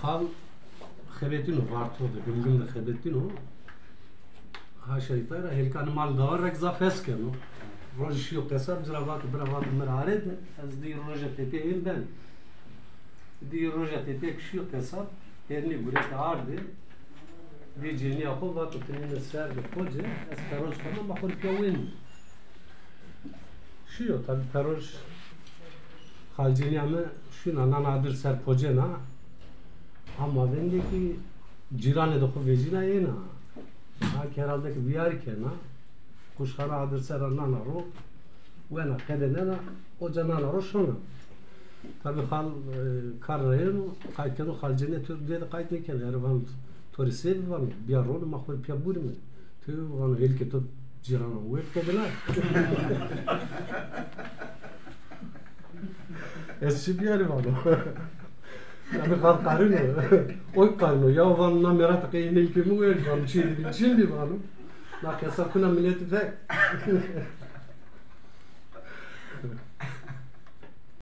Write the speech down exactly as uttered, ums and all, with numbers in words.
Hal xebetîno, Varto de, Gimgim de xebetîno. Haşa îta ra, hêlkanê mal dawar rek zaf hes keno. Roj şîyo qesab, ci ra vato, bira, vato mi ra arêdne, ez di roja tepîya ên ben. Di roja tepîya ke şîyo qesab, hêrnî gurete ardê. Di cênîya xo vato, ti nîne ser de poce, ez peroj kena, ma xo rê pîya wên. Şîyo, tabî peroj, xalcênîya mi şîna, nana adir ser pocena. Ama vendê kî cîranê de xo vejîna êna. Ha kî herhalde kî vîyarî kena. Quşxana adir ser ra nana ro. Wena qedenena, oca nana ro şona. Tabî xal, e, kar ra yeno, qayt keno, xalcênîya to dê de qayt nêkeno. Erê vano, to rê sêbî vano, bîya rone, ma xo rê pîya burîme. Tewr vano, hêlkê to cîranan wêr kedina. Ez çi bîyarî vano. Yanî xal qarîno. Oy qarîno. Ya vano, na mêrate qey hêlkê mi wêr vano. Çîyê de bî, çin bî vano. Na qesa kuna miletî fek.